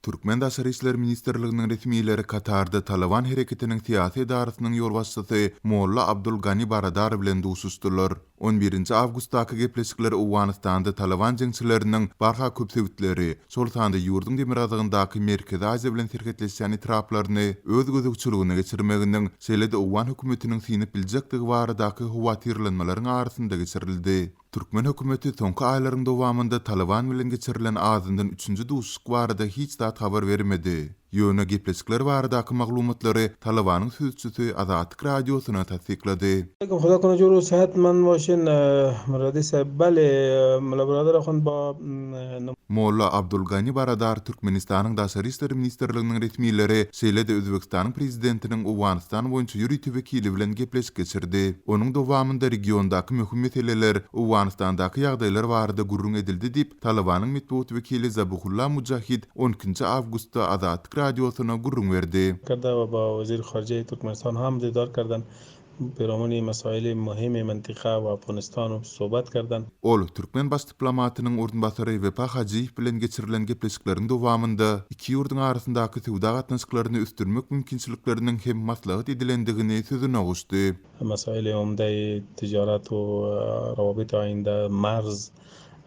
Türkmen Daşary işler ministrliginiň resmileri Katarda Talyban hereketiniň syýasy edarasynyň ýolbaşçysy Molla Abdul Gani Baradar bilen duşuşdylar. On birinji awgustdaky gepleşikler Owganystanda Talyban jeňçileriniň barha köp sebitleri, şol sanda ýurduň demirgazygyndaky Merkezi Aziýa bilen serhetleşýän etraplaryny öz gözegçiligine geçirmeginiň, şeýle-de owgan hökümetiniň synyp biljekdigi baradaky howatyrlanmalaryň arasynda geçirildi. Türkmen hökümeti soňky aýlaryň dowamynda Talyban bilen geçirilen azyndan üçünji duşuşyk barada hiç zat habar bermedi. Ýöne gepleşikler baradaky maglumatlary Talybanyň sözçüsi Azatlyk Radiosyna tassyklady. Molla Abdul Gani Baradar Türkmenistanyň Daşary işler ministrliginiň resmileri, şeýle-de Özbegistanyň Prezidentiniň Owganystan boýunça ýörite wekili bilen gepleşik geçirdi. Onuň dowamynda regiondaky möhüm meseleler, Owganystandaky ýagdaýlar barada gürrüň edildi diýip, Talybanyň metbugat wekili Zabihulla Mujahid on ikinji awgustda Azatlyk Radiosyna gürrüň berdi. پیرامون مسائل مهم منطقه و افغانستان صحبت کردند. Ol türkmen baş diplomatynyň orunbasary Wepa Hajyýew bilen geçirilen gepleşikleriň dowamynda iki ýurduň arasyndaky söwda gatnaşyklaryny ösdürmek mümkinçilikleriniň hem maslahat edilendigini sözüne goşdy. مسائل عمده تجارت و روابط آینده مرز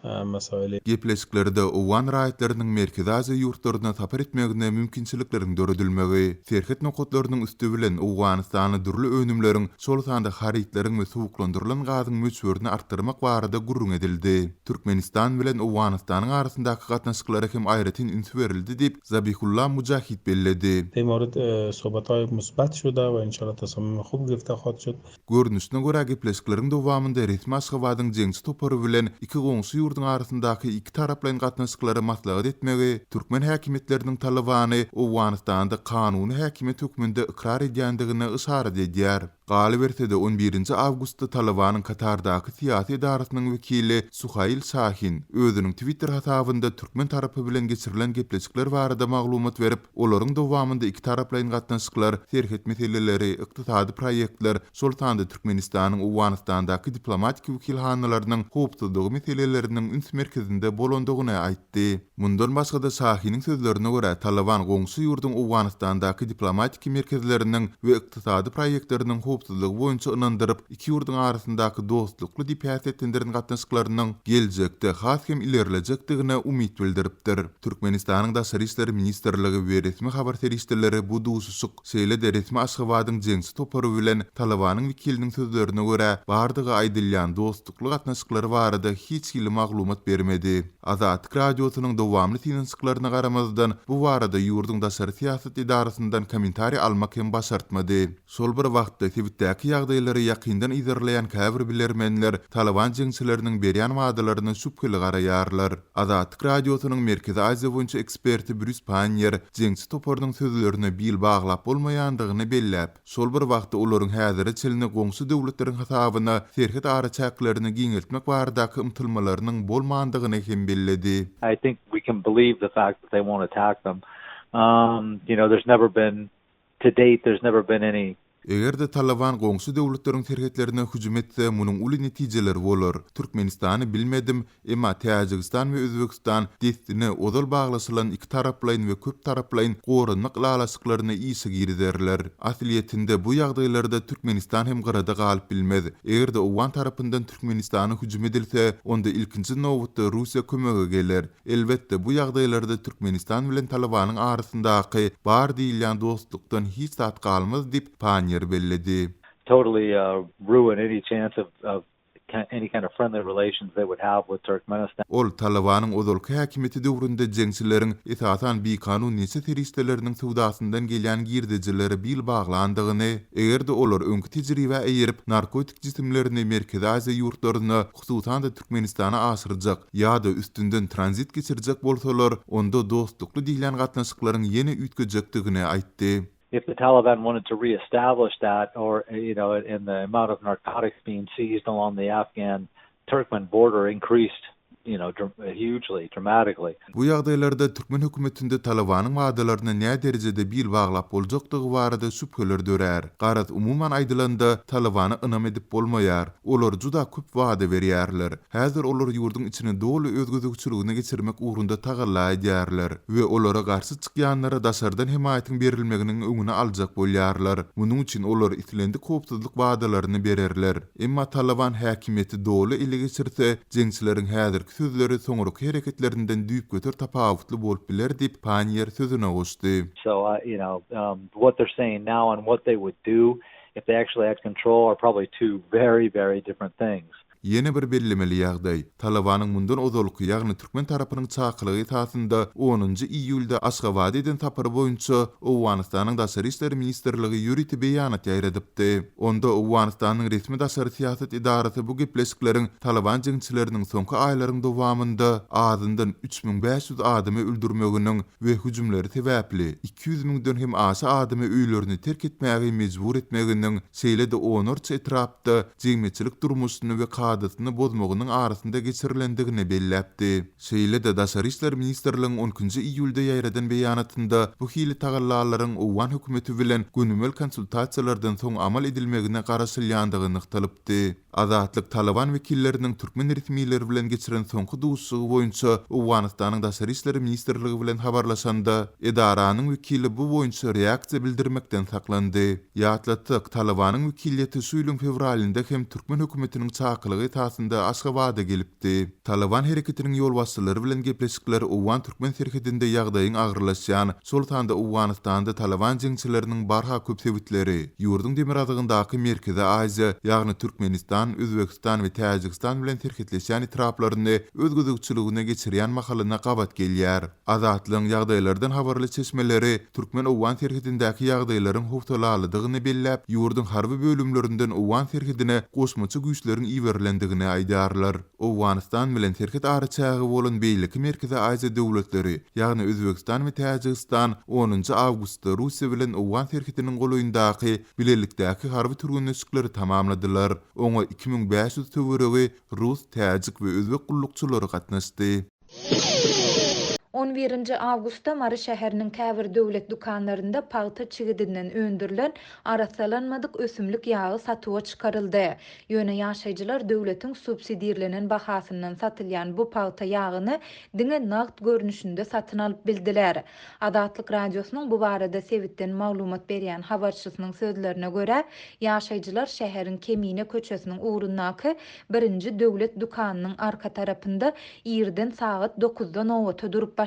مسائل. Gepleşiklerde owgan raýatlarynyň Merkezi Aziýa ýurtlaryna sapar etmegine mümkinçilikleriň döredilmegi, serhet nokatlarynyň üsti bilen Owganystana dürli önümleriň, şol sanda harytlaryň we suwuklandyrylan gazyň möçberini artdyrmak barada gürrüň edildi. Türkmenistan bilen Owganystanyň arasyndaky gatnaşyklara hem aýratyn üns berildi diýip, Zabihulla Mujahid belledi. در این مورد صحبتهای مثبت شده و انشاءالله تصامیم خوب گرفته خواهد شد. Görnüşine görä, gepleşikleriň dowamynda resmi Aşgabadyň jeňçi topary bilen iki goňşy ýurduň arasyndaky ikitaraplaýyn gatnaşyklary maslahat etmegi türkmen häkimiýetleriniň Talybany Owganystanda kanuny häkimiýet hökmünde ykrar edýändigine yşarat edýär. Galyberse-de, on birinji awgustda Talybanyň Katardaky syýasy edarasynyň wekili Suhail Şahin özüniň Twitter hasabynda türkmen tarapy bilen geçirilen gepleşikler barada maglumat berip, Olaryň dowamynda ikitaraplaýyn gatnaşyklar, serhet meseleleri, ykdysady proýektler, şol sanda Türkmenistanyň Owganystandaky diplomatik wekilhanalarynyň howpsuzlygy meseleleriniň üns merkezinde bolandygyny aýtdy. Mundan başga-da, Şahiniň sözlerine görä, Talyban goňşy ýurduň Owganystandaky diplomatik merkezleriniň we ykdysady proýektleriniň howpsuzlygy boýunça ynandyryp, iki ýurduň arasyndaky dostlukly diýip häsiýetlendiren gatnaşyklarynyň geljekde has hem ilerlejekdigine umyt bildiripdir. Türkmenistanyň Daşary işler ministrligi we resmi habar serişdeleri bu duşuşyk, şeýle-de resmi Aşgabadyň jeňçi topary bilen Talybanyň wekiliniň sözlerine görä, bardygy aýdylýan dostlukly gatnaşyklary barada hiç hili maglumat bermedi. Azatlyk Radiosynyň dowamly synanyşyklaryna garamazdan, bu barada ýurduň daşary syýasat edarasyndan kommentariý almak hem başartmady. Şol bir wagtda, sebitdäki ýagdaýlary ýakyndan yzarlaýan käbir bilermenler Talyban jeňçileriniň berýän wadalaryna şübheli garaýarlar. Azatlyk Radiosynyň Merkezi Aziýa boýunça eksperti Brýus Panniýer jeňçi toparynyň sözlerine bil baglap bolmaýandygyny belläp, şol bir wagtda olaryň häzire çenli goňşy döwletleriň hasabyna serhet araçäklerini giňeltmek baradaky ymtylmalarynyň bolmandygyny hem belledi. I think we can believe the fact that they won't attack them. You know, there's never been To date, there's never been any. Eger-de Talyban goňşy döwletleriň serhetlerine hüjüm etse, munuň uly netijeleri bolar. Türkmenistany bilmedim, emma Täjigistan we Özbegistan dessine ozal baglaşylan ikitaraplaýyn we köptaraplaýyn goranmak ylalaşyklaryny işe girizerler. Aslyýetinde, bu ýagdaýlarda Türkmenistan hem gyrada galyp bilmez. Eger-de owgan tarapyndan Türkmenistana hüjüm edilse, onda ilkinji nobatda Russiýa kömege geler. Elbetde, bu ýagdaýlarda Türkmenistan bilen Talybanyň arasyndaky bar diýilýän dostlukdan hiç zat galmaz diýip, Panniýer belledi. Totally ruin any chance of of any kind of friendly relations they would have with Turkmenistan. Ol Talybanyň ozalky häkimiýeti döwründe jeňçileriň, esasan, bikanun neşe serişdeleriniň söwdasyndan gelýän girdejilere bil baglandygyny, eger-de olar öňki tejribä eýerip, narkotik jisimlerini Merkezi Aziýa ýurtlaryna, hususan-da Türkmenistana aşyrjak ýa-da üstünden tranzit geçirjek bolsalar, onda dostlukly diýlen gatnaşyklaryň ýene üýtgejekdigini aýtdy. If the Taliban wanted to re-establish that or, you know, and the amount of narcotics being seized along the Afghan-Turkmen border increased. you know, hugely, dramatically. Bu ýagdaýlarda türkmen hökümetinde Talabanyň wadalaryna näderejede bil baglap boljakdygy barada şübheler dörär. Garaz, umuman aýdylanda, Talabana ynam edip bolmaýar. Olar juda köp wada berýärler. Häzir olar ýurduň içini doly öz gözegçiligine geçirmek ugrunda tagalla edýärler we olara garşy çykýanlara daşardan hemaýatyň berilmeginiň öňüni aljak bolýarlar. Munuň üçin olar islendik howpsuzlyk wadalaryny bererler. Emma Talaban häkimiýeti doly ele geçirse, jeňçileriň häzirki sözleri soňraky hereketlerinden düýpgöter tapawutly bolup biler diýip, Panniýer sözüne goşdy. So, you know, what they're saying now and what they would do if they actually had control are probably two very, very different things. Ýene bir bellemeli ýagdaý, Talabanyň mundan ozalky, ýagny türkmen tarapynyň çakylygy esasynda onunjy iýulda Aşgabada eden sapary boýunça Owganystanyň Daşary işler ministrligi ýörite beýanat ýaýradypdy. Onda Owganystanyň resmi daşary syýasat edarasy bu gepleşikleriň Talyban jeňçileriniň soňky aýlaryň dowamynda azyndan 3500 adamy öldürmeginiň we hüjümleri sebäpli 200 müňden hem aşa adamy öýlerini terk etmäge mejbur etmeginiň, şeýle-de onlarça etrapda jemgyýetçilik durmuşyny we kadasyny bozmagynyň arasynda geçirilendigini belläpdi. Şeýle-de Daşary işler ministrligiň on ikinji iýulda ýaýradan beýanatynda bu hili tagallalaryň owgan hökümeti bilen gönümel konsultasiýalardan soň amal edilmegine garaşylýandygy nygtalypdy. Azatlyk Talyban wekilleriniň türkmen resmileri bilen geçiren soňky duşuşygy boýunça Owganystanyň Daşary işler ministrligi bilen habarlaşanda, edaranyň wekili bu boýunça reaksiýa bildirmekden saklandy. Ýatlatsak, Talybanyň wekiliýeti şu ýylyň fewralynda hem türkmen hökümetiniň çakylygy esasynda Aşgabada gelipdi. Talyban hereketiniň ýolbaşçylary bilen gepleşikler owgan-türkmen serhedinde ýagdaýyň agyrlaşýan, şol sanda Owganystanda Talyban jeňçileriniň barha köp sebitleri, ýurduň demirgazygyndaky Merkezi Aziýa, ýagny Türkmenistan, Özbegistan we Täjigistan bilen serhetleşýän etraplaryny öz gözegçiligine geçirýän mahalyna gabat gelýär. Azatlygyň ýagdaýlardan habarly çeşmeleri türkmen-owgan serhedindäki ýagdaýlaryň howsalalydygyny belläp, ýurduň harby bölümlerinden owgan serhedine goşmaça güýçleriň iberilendigini aýdýarlar. Owganystan bilen serhet araçägi bolan beýleki Merkezi Aziýa döwletleri, ýagny Özbegistan we Täjigistan onunjy awgustda Russiýa bilen owgan serhediniň golaýyndaky bilelikdäki harby türgenleşikleri tamamladylar. Oňa 2500 töweregi rus, täjik we özbek gullukçylary gatnaşdy. On birinji awgustda Mary şäheriniň käbir döwlet dükanlarynda pagta çigidinden öndürilen arassalanmadyk ösümlik ýagy satuwa çykaryldy. Ýöne ýaşaýjylar döwletiň subsidirlenen bahasyndan satylýan bu pagta ýagyny diňe nagt görnüşinde satyn alyp bildiler. Azatlyk Radiosynyň bu barada sebitden maglumat berýän habarçysynyň sözlerine görä, ýaşaýjylar şäheriň Kemine köçesiniň ugrundaky birinji döwlet dükanynyň arka tarapynda irden sagat dokuzda nobata durup başladylar.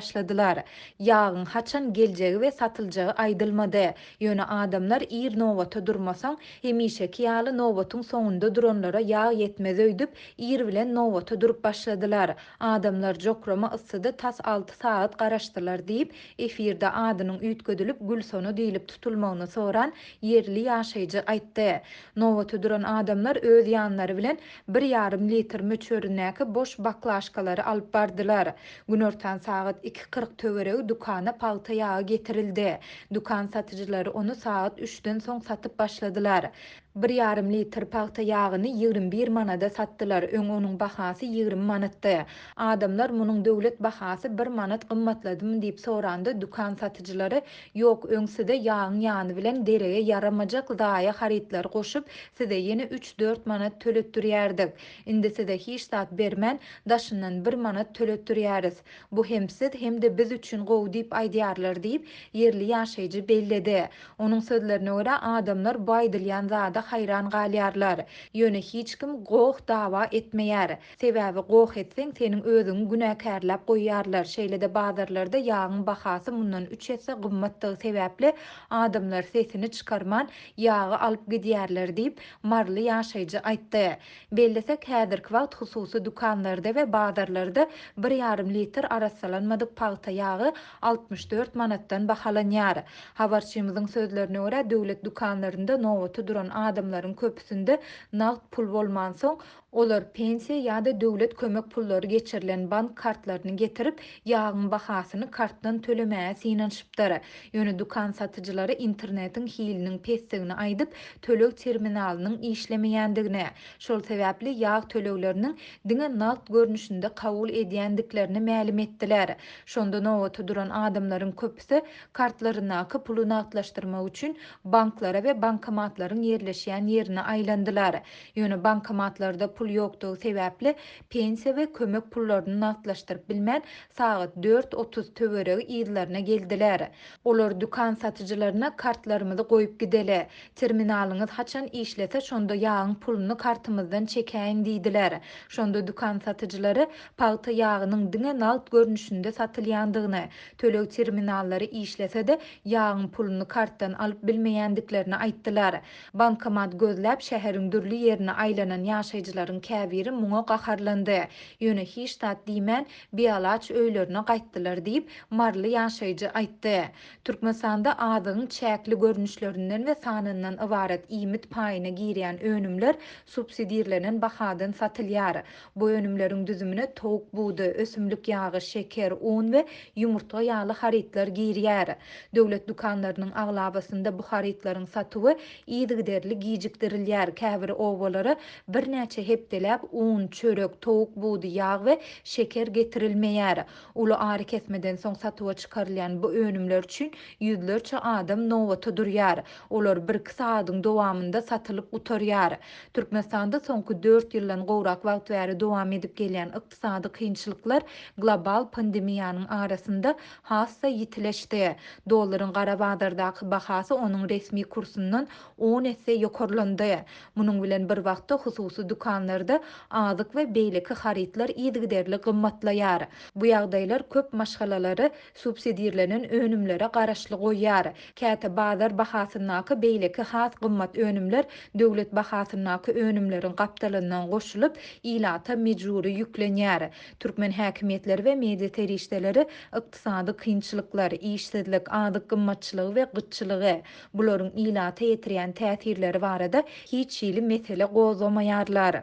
Ýagyň haçan geljegi we satyljagy aýdylmady. Ýöne adamlar ir nobata durmasaň, hemişeki ýaly nobatyň soňunda duranlara ýag ýetmez öýdüp, ir bilen nobata durup başladylar. Adamlar jokrama yssyda tas alty sagat garaşdylar diýip, efirde adynyň üýtgedilip Gülsona diýlip tutulmagyny soran ýerli ýaşaýjy aýtdy. Nobata duran adamlar öz ýanlary bilen bir ýarym litr möçberindäki boş baklaşkalary alyp bardylar. Günortan sagat 2.40 töweregi dükana pagta ýagy getirildi. Dükan satyjylary ony sagat üçden soň satyp başladylar. Bir ýarym litr pagta ýagyny 21 manada satdylar, öň onuň bahasy 20 manatdy. Adamlar munuň döwlet bahasy bir manat gymmatladymy diýip soranda dükan satyjylary Ýok, öň size ýagyň ýany bilen derege ýaramajak zaýa harytlary goşup, size ýene üç-dört manat töletdirýärdik. Indi size hiç zat bermän, daşyndan bir manat töletdirýäris. Bu hem siz, hem-de biz üçin gowy diýip aýdýarlar diýip, ýerli ýaşaýjy belledi. Onuň sözlerine görä, adamlar bu aýdylýan zada haýran galýarlar. Ýöne hiç kim goh-dawa etmeýär. Sebäbi goh etseň, seniň özüňi günäkärläp goýýarlar. Şeýle-de bazarlarda ýagyň bahasy mundan üç esse gymmatdygy sebäpli, adamlar sesini çykarman, ýagy alyp gidýärler diýip, maryly ýaşaýjy aýtdy. Bellesek, häzirki wagt hususy dükanlarda we bazarlarda bir ýarym litr arassalanmadyk pagta ýagy 64 manatdan bahalanýar. Habarçymyzyň sözlerine görä, döwlet dükanlarynda nobata duran adamlaryň köpüsinde nagt pul bolmansoň, Olar pensiýa ýa-da döwlet kömek pullary geçirilen bank kartlaryny getirip, ýagyň bahasyny kartdan tölemäge synanyşypdyr. Ýöne dükan satyjylary internetiň hiliniň pesdigini aýdyp, töleg terminalynyň işlemeýändigini, şol sebäpli ýag tölegleriniň diňe nagt görnüşinde kabul edýändiklerini mälim etdiler. Şonda nobata duran adamlaryň köpüsi kartlaryndaky puly nagtlaşdyrmak üçin banklara we bankomatlaryň ýerleşýän ýerine aýlandylar. Ýöne bankomatlarda pul ýokdugy sebäpli, pensiýa we kömek pullaryny nagtlaşdyryp bilmän, sagat 4:30 töweregi yzlaryna geldiler. Olar dükan satyjylaryna kartlarymyzy goýup gideli. Terminalyňyz haçan işlese, şonda ýagyň puluny kartymyzdan çekäýiň diýdiler. Şonda dükan satyjylary pagta ýagynyň diňe nagt görnüşinde satylýandygyny, töleg terminallary işlese-de, ýagyň puluny kartdan alyp bilmeýändiklerini aýtdylar. Bankomat gözläp şäheriň dürli ýerine aýlanan ýaşaýjylaryň käbiri muňa gaharlandy. Ýöne hiç zat diýmän, bialaç öýlerine gaýtdylar diýip, maryly ýaşaýjy aýtdy. Türkmenistanda azygyň çäkli görnüşlerinden we sanyndan ybarat iýmit paýyna girýän önümler subsidirlenen bahadan satylýar. Bu önümleriň düzümine towuk budy, ösümlik ýagy, şeker, un we ýumurtga ýaly harytlar girýär. Döwlet dükanlarynyň aglabasynda bu harytlaryň satuwy yzygiderli gijikdirilýär, käbir obalara birnäçe hepdeläp un, çörek, towuk budy, ýag we şeker getirilmeýär. Uly arakesmeden soň satuwa çykarylýan bu önümler üçin ýüzlerçe adam nobata durýar. Olar birki sagadyň dowamynda satylyp gutarýar. Türkmenistanda soňky dört ýyldan gowrak wagt bäri dowam edip gelýän ykdysady kynçylyklar global pandemiýanyň arasynda has-da ýitileşdi. Dollaryň gara bazardaky bahasy onuň resmi kursundan on esse ýokarlandy. Munuň bilen bir wagtda hususy dükanlarda azyk we beýleki harytlar yzygiderli gymmatlaýar. Bu ýagdaýlar köp maşgalalary subsidirlenen önümlere garaşly goýýar. Käte bazar bahasyndaky beýleki has gymmat önümler döwlet bahasyndaky önümleriň gapdalyndan goşulyp, ilata mejbury ýüklenýär. Türkmen häkimiýetleri we media serişdeleri ykdysady kynçylyklar, işsizlik, azyk gymmatçylygy we gytçylygy, bularyň ilata ýetirýän täsirleri barada hiç hili mesele gozgamaýarlar.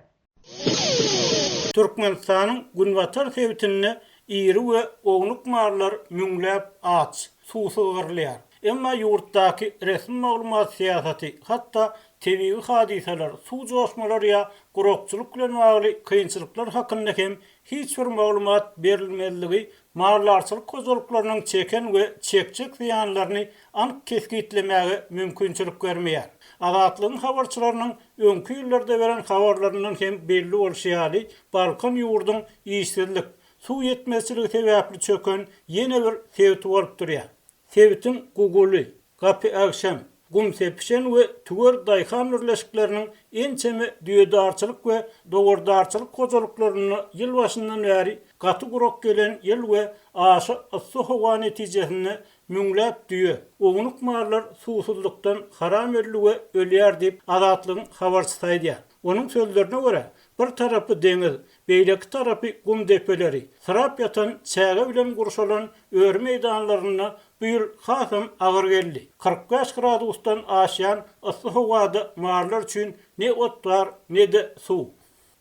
Türkmenistanyň günbatar sebitinde iri we ownuk mallar müňläp aç, suwsuz gyrylýar. Emma ýurtdaky resmi maglumat syýasaty, hatda tebigy hadysalar, suw joşmalary ýa gurakçylyk bilen bagly kynçylyklar hakynda hem hiç bir maglumat berilmezligi maldarçylyk hojalyklarynyň çeken we çekjek zyýanlaryny anyk kesgitlemäge mümkinçilik bermeýär. Azatlygyň habarçylarynyň Öňki ýyllarda beren habarlaryndan hem belli bolşy ýaly, Balkan ýurduň işsizlik, suw ýetmezçiligi sebäpli çöken ýene bir sebiti bolup durýar. Sebitiň Guguly, Gapyagşam, Gumsepişen we Tüwer daýhan birleşikleriniň ençeme düýedarçylyk we dowardarçylyk hojalyklarynda ýyl başyndan bäri gaty gurak gelen ýyl we aşa yssy howa netijesinde Müňläp düýe, ownuk mallar suwsuzlykdan haram öldi we ölýär diýip, Azatlygyň habarçysy aýdýar. Onuň sözlerine görä, bir tarapy deňiz, beýleki tarapy gum depeleri, syrap ýatan çäge bilen gurşalan öri meýdanlarynda bu ýyl hasam agyr geldi. 45 gradusdan aşýan yssy howada mallar üçin ne ot bar, ne-de suw.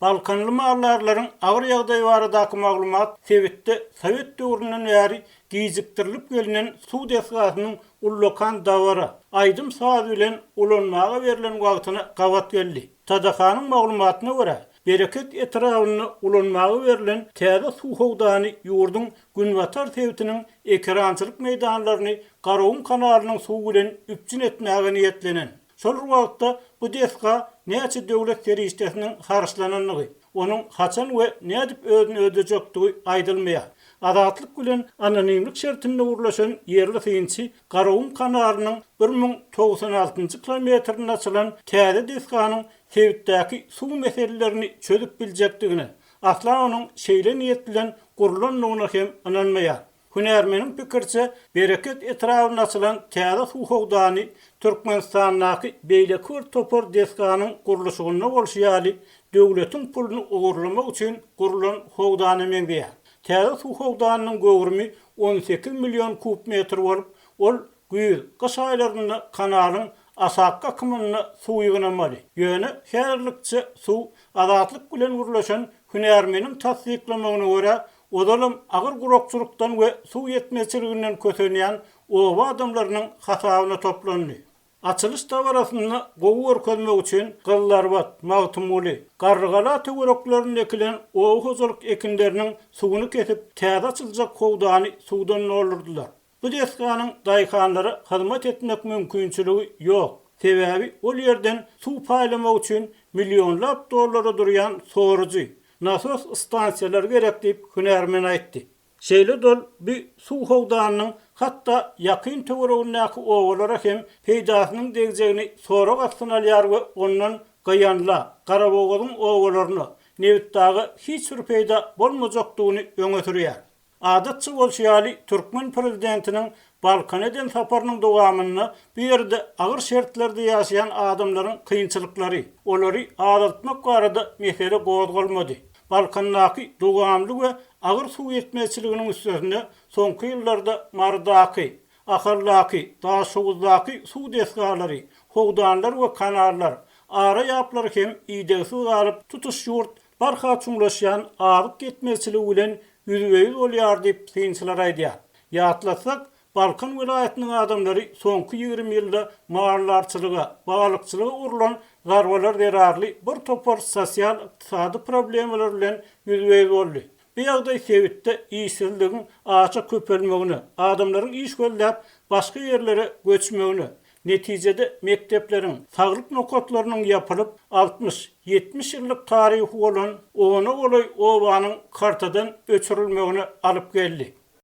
Balkanly maldarlaryň agyr ýagdaýy baradaky maglumat sebitde sowet döwründen bäri gijikdirilip gelnen suw desgasynyň ullakan dabara, aýdym-saz bilen ulanmaga berlen wagtyna gabat geldi. TDH-nyň maglumatyna görä, Bereket etrabynda ulanmaga berlen täze suw howdany ýurduň günbatar sebitiniň ekerançylyk meýdanlaryny Garagum kanalynyň suwy bilen üpjün etmäge niýetlenen. Şol bir wagtda, bu desga näçe döwlet serişdesiniň harçlanandygy, onuň haçan we nädip özüni ödejekdigi aýdylmaýar. Azatlyk bilen anonimlik şertinde gürleşen ýerli synçy Garagum kanalynyň 1096-njy kilometrinde açylan täze desganyň sebitdäki suw meselelerini çözüp biljekdigine, asla onuň şeýle niýet bilen gurlandygyna hem ynanmaýar. Hünärmeniň pikiriçe, Bereket etrabynda açylan täze suw howdany Türkmenistandaky beýleki bir topar desganyň gurluşygynda bolşy ýaly, döwletiň puluny ogurlamak üçin gurlan howdana meňzeýär. Täze suw howdanynyň göwrümi 18 million kub metr bolup, ol güýz, gyş aýlarynda kanalyň aşakky akymynda suw ýygnamaly. Ýöne häzirlikçe suw Azatlyk bilen gürleşen hünärmeniň tassyklamagyna görä, ozalam agyr gurakçylykdan we suw ýetmezçiliginden kösenýän oba adamlarynyň hasabyna toplandy. Açylyş dabarasynda gowy görkezmek üçin Gyzylarbat, Magtymguly, Garrygala töwereklerinde ekilen oba hojalyk ekinleriniň suwuny kesip, täze açyljak howdany suwdan doldurdylar. Bu desganyň daýhanlara hyzmat etmek mümkinçiligi ýok, sebäbi ol ýerden suw paýlamak üçin millionlap dollara durýan sorujy, nasos stansiýalary gerek diýip, hünärmen aýtdy. Şeýle-de ol bu suw howdanynyň hatda ýakyn töweregindäki obalara hem peýdasynyň degjegini sorag astyna alýar we ondan Gyýanla, Garabogazyň obalaryna, Nebitdaga hiç bir peýda bolmajakdygyny öňe sürýär. Adatça bolşy ýaly, türkmen prezidentiniň Balkana eden saparynyň dowamynda bu ýerde agyr şertlerde ýaşaýan adamlaryň kynçylyklary, olary azaltmak barada mesele gozgalmady. Balkandaky dowamly we agyr suw ýetmezçiliginiň üstesine soňky ýyllarda Marydaky, Ahaldaky, Daşhowuzdaky suw desgalary, howdanlar we kanallar, ara ýaplary hem idegsiz galyp, tutuş ýurt barha çuňlaşýan azyk ýetmezçiligi bilen ýüzbe-ýüz bolýar diýip, synçylar aýdýar. Ýatlatsak, Balkan welaýatynyň adamlary soňky 20 ýylda maldarçylyga, balykçylyga urlan zarbalar zerarly bir topar sosial-ykdysady problemalar bilen ýüzbe-ýüz boldy. Bu ýagdaý sebitde işsizligiň aşa köpelmegine, adamlaryň iş gözläp başga ýerlere göçmegine, netijede mekdepleriň, saglyk nokatlarynyň ýapylyp, 60, 70 ýyllyk taryhy bolan ona golaý obanyň kartadan öçürilmegine alyp geldi.